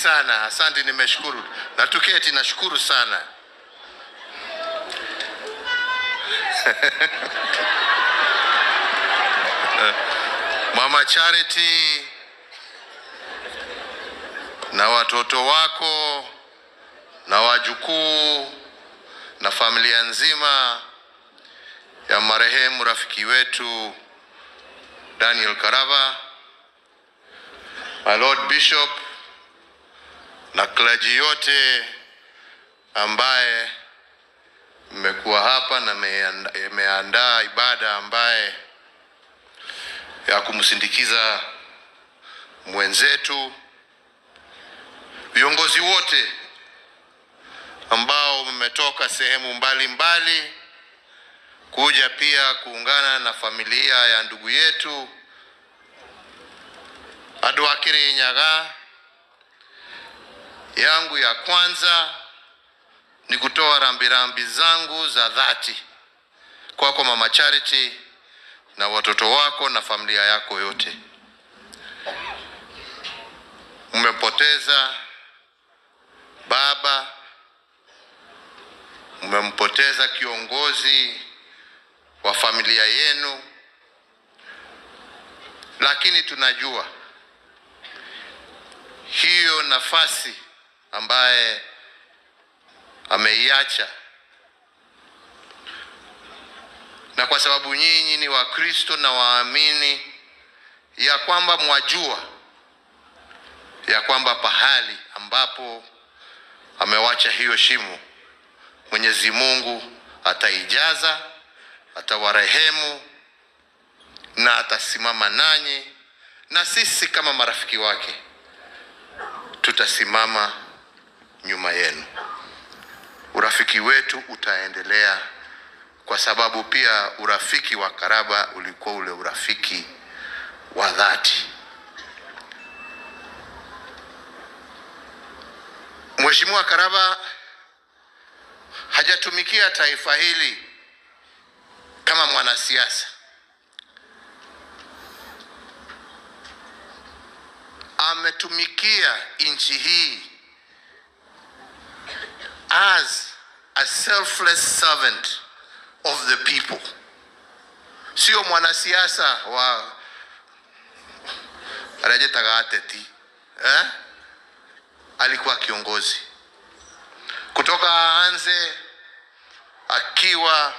sana, asante, nimeshukuru. Na tuketi, nashukuru sana. Mama Charity na watoto wako na wajukuu na familia nzima ya marehemu rafiki wetu Daniel Karaba, my Lord Bishop na clergy yote ambaye mmekuwa hapa na mmeandaa ibada ambaye ya kumsindikiza mwenzetu, viongozi wote ambao mmetoka sehemu mbalimbali kuja pia kuungana na familia ya ndugu yetu Adwakiri Nyaga. Yangu ya kwanza ni kutoa rambirambi zangu za dhati kwako Mama Charity na watoto wako na familia yako yote. Mmepoteza baba, mmempoteza kiongozi wa familia yenu, lakini tunajua hiyo nafasi ambaye ameiacha, na kwa sababu nyinyi ni Wakristo na waamini ya kwamba mwajua ya kwamba pahali ambapo amewacha hiyo shimo, Mwenyezi Mungu ataijaza, atawarehemu na atasimama nanyi, na sisi kama marafiki wake tutasimama nyuma yenu. Urafiki wetu utaendelea, kwa sababu pia urafiki wa Karaba ulikuwa ule urafiki wa dhati. Mheshimiwa Karaba hajatumikia taifa hili kama mwanasiasa. Ametumikia nchi hii as a selfless servant of the people. Sio mwanasiasa wa arajetaga ateti, eh? Alikuwa kiongozi kutoka aanze akiwa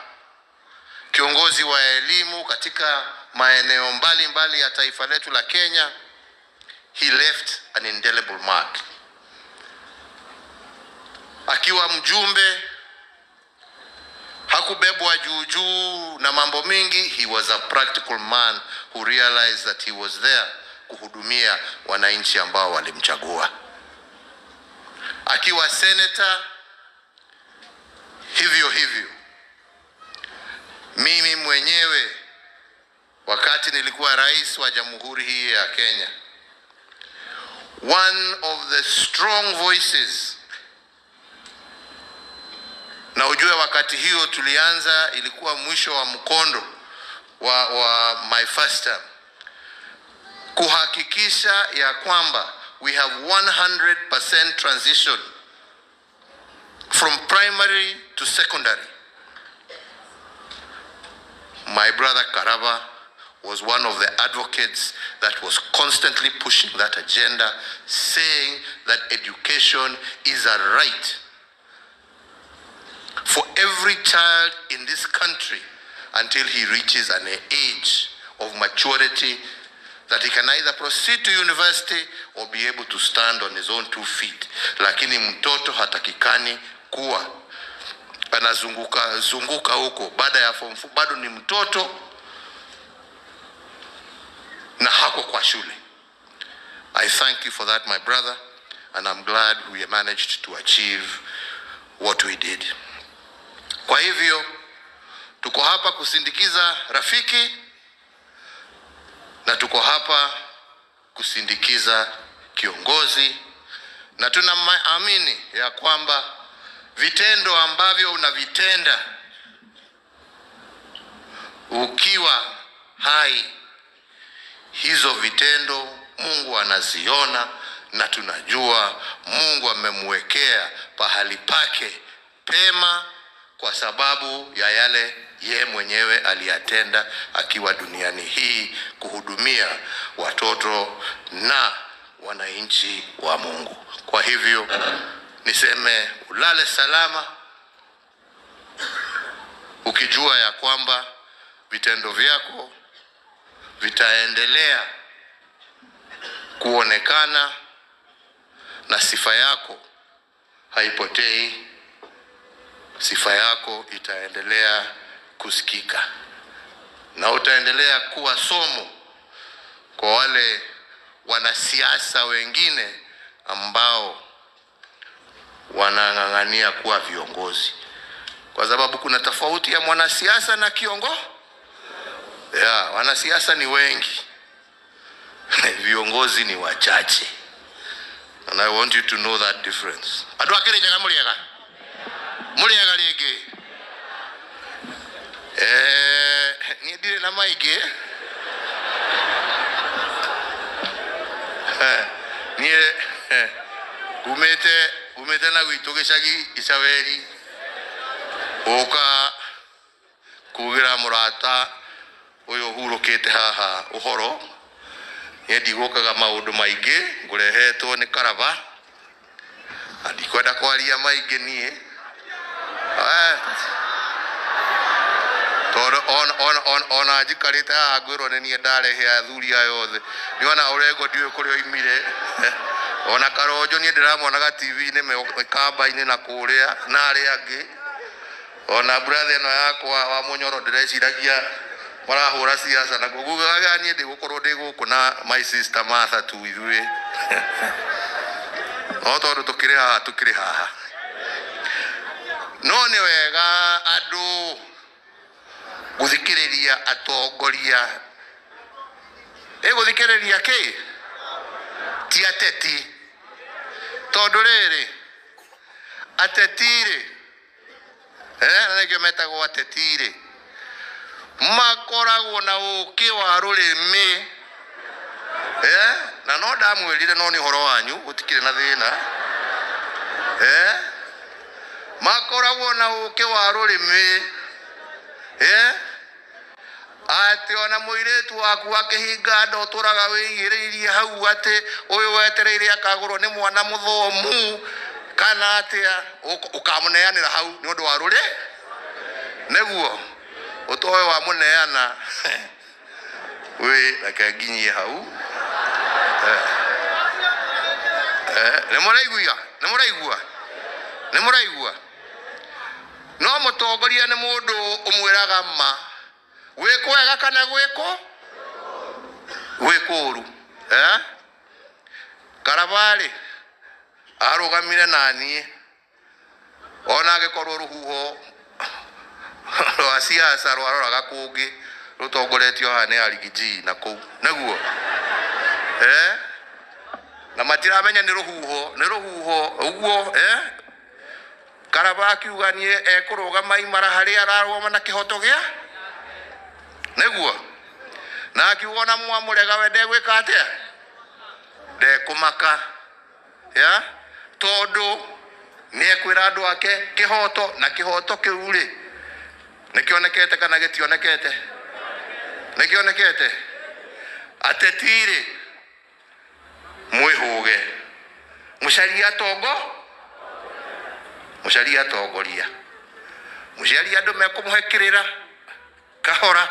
kiongozi wa elimu katika maeneo mbalimbali ya taifa letu la Kenya. He left an indelible mark. Akiwa mjumbe hakubebwa juu juu na mambo mingi. He was a practical man who realized that he was there kuhudumia wananchi ambao walimchagua. Akiwa senator hivyo hivyo. Mimi mwenyewe wakati nilikuwa rais wa jamhuri hii ya Kenya, one of the strong voices, na ujue wakati hiyo tulianza, ilikuwa mwisho wa mkondo wa my first term, kuhakikisha ya kwamba we have 100% transition from primary to secondary. My brother Karaba was one of the advocates that was constantly pushing that agenda, saying that education is a right for every child in this country until he reaches an age of maturity that he can either proceed to university or be able to stand on his own two feet. Lakini mtoto hatakikani kuwa anazunguka zunguka huko baada ya form 4, bado ni mtoto na hako kwa shule. I thank you for that, my brother, and I'm glad we managed to achieve what we did. Kwa hivyo tuko hapa kusindikiza rafiki na tuko hapa kusindikiza kiongozi, na tunaamini ya kwamba vitendo ambavyo unavitenda ukiwa hai, hizo vitendo Mungu anaziona na tunajua Mungu amemwekea pahali pake pema kwa sababu ya yale ye mwenyewe aliyatenda akiwa duniani hii kuhudumia watoto na wananchi wa Mungu. Kwa hivyo niseme ulale salama ukijua ya kwamba vitendo vyako vitaendelea kuonekana na sifa yako haipotei, sifa yako itaendelea kusikika na utaendelea kuwa somo kwa wale wanasiasa wengine ambao wanang'ang'ania kuwa viongozi, kwa sababu kuna tofauti ya mwanasiasa na kiongozi. Ya, wanasiasa ni wengi viongozi ni wachache, and I want you to know that difference. Andu akiri nyaga muriega muriega ringi nie ndire na maingi nie umite na gwitu gicagi Icaweri uka kugira murata uyu hurukite haha uhoro. Nie ndigũkaga maũndũ maingĩ, ngũrehetwo nĩ Karaba na ndikwenda kwaria maingĩ niĩ tondũ ona njikarĩte haha ngwĩrwo nĩ niĩ ndarehe athuri aya othe. Nĩwona Orengo ndiũĩ kũrĩa oimire, ona Karonjo niĩ ndĩramonaga TV-inĩ kamba-inĩ na kũrĩa na arĩa angĩ, ona brother ĩno yakwa wa Mũnyoro ndĩreciragia marahũra siasa na ngugaga niĩ ndigũkorwo ndĩ gũkũ na my sister Martha tu ithuĩ no tondũ tũkĩrĩ haha tũkĩrĩ haha. No nĩ wega andũ gũthikĩrĩria atongoria. Ĩgũthikĩrĩria kĩ? Ti ateti. Tondũ rĩrĩ ateti rĩ, na nĩkĩo metagwo ateti rĩ, makoragwo na ũkĩ wa rũrĩmĩ. Na no ndamwĩrire no nĩ ũhoro wanyu gũtikĩrĩ na thĩna. Makoragwo na ũkĩ wa rũrĩmĩ. Atĩ ona mũirĩtu waku akĩhinga nda ũtũraga wĩigĩrĩirie hau atĩ ũyũ wetereire akagũrwo nĩ mwana mũthomu kana atĩa, ũkamũneanĩra hau nĩ ũndũ wa rũrĩ nĩguo ũtoe wamũneana wĩ reke nginyie hau. Nĩ mũraigua? Nĩ mũraigua? Nĩ mũraigua? No mũtongoria nĩ mũndũ ũmwĩraga ma gwĩ kwega kana gwĩ kũũru. Karaba-rĩ arũgamire na niĩ ona angĩkorwo rũhuho rwa siasa rwaroraga kũngĩ rũtongoretio haha nĩ Arigiji na kũu nĩguo na matiramenya nĩ rũhuho nĩ rũhuho ũguo. Karaba akiuga niĩ ekũrũgama imara harĩa ararũgama na kĩhoto gĩa nĩguo, na akiuga ona mwamũrega we ndegwĩka atĩa, ndekũmaka ya tondũ nĩ ekwĩra andũ ake kĩhoto, na kĩhoto kĩu rĩ nĩkĩonekete kana gĩtionekete? Nĩkĩonekete. Ateti rĩ mwĩhũge, mũcarie atongo, mũcarie atongoria, mũcarie andũ mekũmũhe kĩrĩra kahora,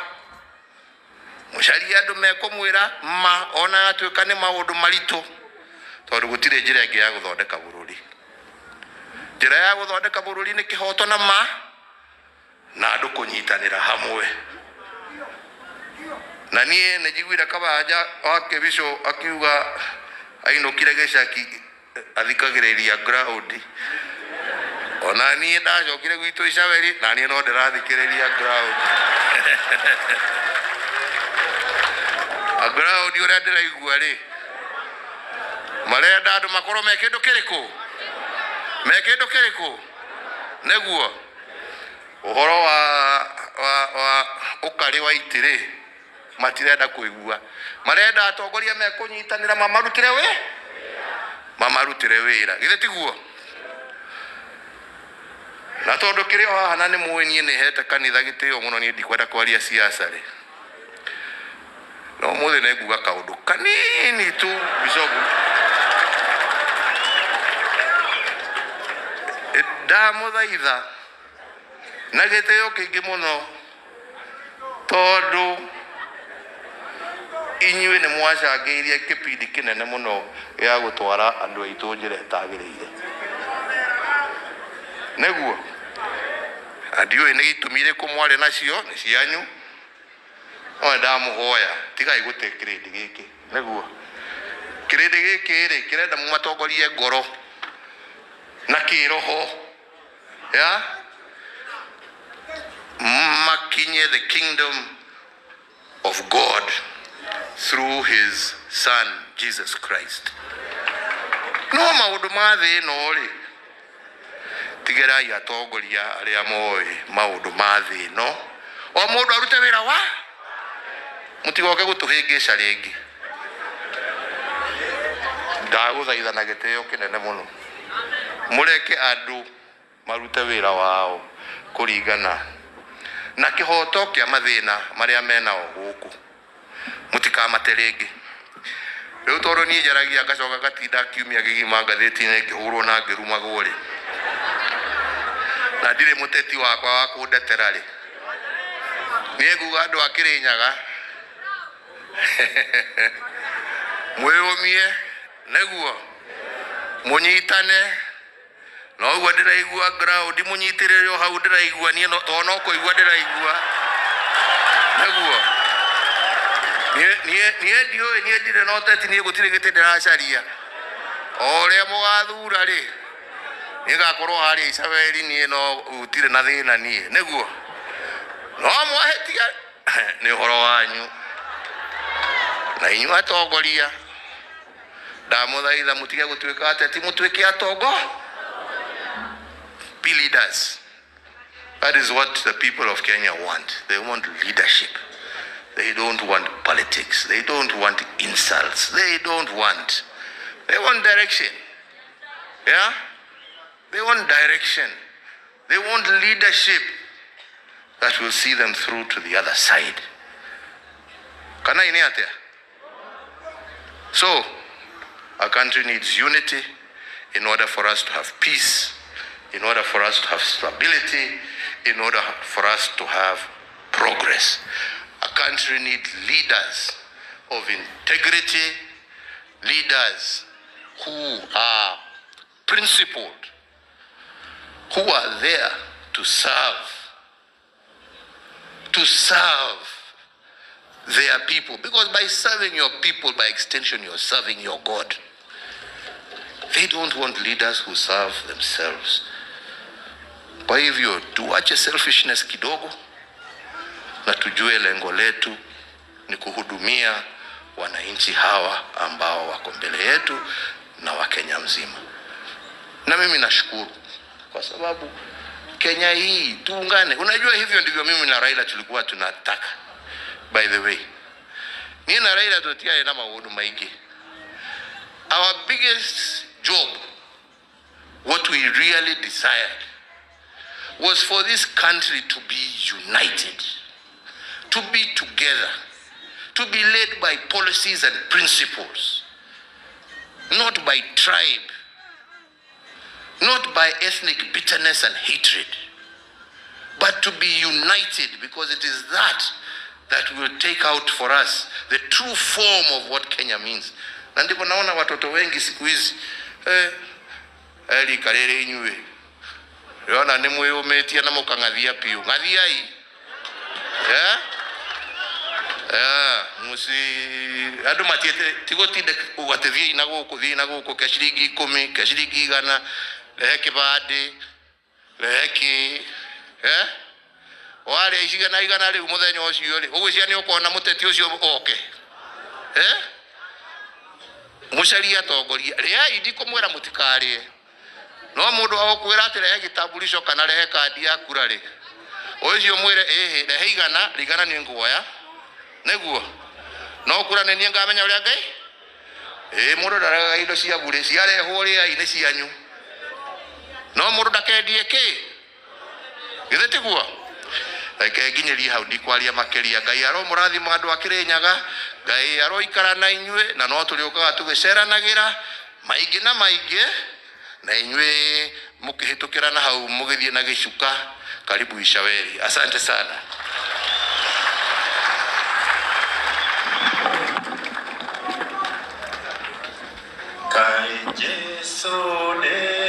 mũcarie andũ mekũmwĩra ma ona yatuĩka nĩ maũndũ maritũ, tondũ gũtirĩ njĩra ĩngĩ ya gũthondeka bũrũri. Njĩra ya gũthondeka bũrũri nĩ kĩhoto na ma na andũ kũnyitanĩra hamwe. Na niĩ nĩ njiguire Kabanja wa Kĩbicũ akiuga ainũkire gĩcaki athikagĩrĩria ground. Ona niĩ ndacokire gwitũ Icaweri na niĩ no ndĩrathikĩrĩria ground. Ground ũrĩa ndĩraigua rĩ, marenda andũ makorwo me kĩndũ kĩrĩkũ? Me kĩndũ kĩrĩkũ? Nĩguo ũhoro wa ũkarĩ wa itĩ rĩ matirenda kũigua, marenda atongoria mekũnyitanĩra mamarutĩre wĩ Mamarutire wira. Githĩ tiguo? Na tondu kiri o haha na nĩ mũĩ niĩ nĩ hete kanitha gĩtĩo mũno, niĩ ndikwenda kwaria siasa rĩ. No ũmũthĩ nĩ nguga kaũndũ kanini tu Bishop. Ndamũthaitha na gĩtĩo kĩingĩ mũno tondu inyuĩ nĩ mwacangĩirie kĩbindi kĩnene mũno gĩa gũtwara andũ aitũ njĩra ĩtagĩrĩire. Nĩguo na ndiũĩ nĩ itũmi irĩkũ mwarĩ nacio nĩ cianyu, no ndamũhoya tigai gũte kĩrĩndĩ gĩkĩ. Nĩguo kĩrĩndĩ gĩkĩ rĩ kĩrenda mũmatongorie ngoro na kĩroho ya makinye the kingdom of God through his son Jesus Christ. No maũndũ ma thĩ ĩno rĩ, tigerai atongoria arĩa moĩ maũndũ ma thĩ ĩno, o mũndũ arute wĩra wa mũtigoke gũtũhĩngĩca rĩngĩ. Ndagũthaitha na gĩtĩo kĩnene mũno mũreke andũ marute wĩra wao kũringana na kĩhoto kĩa mathĩna marĩa menao gũkũ, mũtikamate rĩngĩ. Rĩu tondũ niĩ njaragia ngacoka ngatinda kiumia kĩgima ngathĩti-inĩ ngĩhũrwo na ngĩrumagwo rĩ, na ndirĩ mũteti wakwa wa kũndetera rĩ, niĩ nguga andũ a Kĩrĩnyaga mwĩyũmie nĩguo mũnyitane. No ũguo ndĩraigua ground mũnyitĩrĩre o hau ndĩraigua niĩ to no kũigua ndĩraigua nĩguo niĩ ndiũĩ, niĩ ndirĩ na ũteti, niĩ gũtirĩ gĩtĩ ndĩracaria. O ũrĩa mũgathura rĩ, niĩ ngakorwo harĩa Isabeli, niĩ no gũtirĩ na thĩna niĩ nĩguo. No mwahĩtia nĩ ũhoro wanyu na inyuĩ atongoria, ndamũthaitha mũtige gũtuĩka ateti, mũtuĩke atongo. Be leaders. That is what the people of Kenya want. They want leadership. They don't want politics. They don't want insults. They don't want. They want direction. Yeah? They want direction. They want leadership that will see them through to the other side. Kana ini atia? So, our country needs unity in order for us to have peace, in order for us to have stability, in order for us to have progress. A country needs leaders of integrity, leaders who are principled, who are there to serve their people. Because by serving your people, by extension, you're serving your God. They don't want leaders who serve themselves. Kwa hivyo tuache selfishness kidogo na tujue lengo letu ni kuhudumia wananchi hawa ambao wako mbele yetu na wa Kenya mzima. Na mimi nashukuru kwa sababu Kenya hii tuungane. Unajua hivyo ndivyo mimi na Raila tulikuwa tunataka. By the way, niĩ na Raila tũtiarĩ na maũndũ maingĩ. Our biggest job, what we really desired, was for this country to be united, to be together, to be led by policies and principles, not by tribe, not by ethnic bitterness and hatred, but to be united, because it is that that will take out for us the true form of what Kenya means. Na ndipo naona watoto wengi siku hizi rika rĩrĩ inyuĩ rĩona nĩ mwĩyũmĩtie na mũkang'athia piũ, ng'athiai muci andũ matiĩte tigũtinde atĩ thiĩi na gũkũ, thiĩi na gũkũ, ke ciringi 10, ke ciringi 100, rehe kĩbandĩ, rehe kĩ warĩa icigana igana rĩu mũthenya ũcio rĩ, ũgwĩciria nĩ ũkona mũteti ũcio oke mũcarie atongoria. Rĩai, ndikũmwĩra mũtikarĩe, no mũndũ agũkwĩra atĩ rehe gĩtambulisho kana rehe kandi ya kura rĩ, ũcio mwĩre ĩhĩ, rehe igana, rigana nĩ nguoya nĩguo no kura nĩ niĩ ngamenya ũrĩa Ngai Ĩ mũndũ ndaregaga indo cia bure, ciarehwo rĩai-inĩ cianyu, no mũndũ ndakendie kĩ, githĩ tiguo? Reke nginyĩrie hau, ndikwaria makĩria. Ngai aromũrathima andũ a Kĩrĩnyaga, Ngai aroikara na inyuĩ, na no tũrĩũkaga tũgĩceranagĩra maingĩ na maingĩ, na inyuĩ mũkĩhĩtũkĩra na hau mũgĩthiĩ na gĩcuka. Karibu Ishaweri, asante sana. Kai Jesu nĩ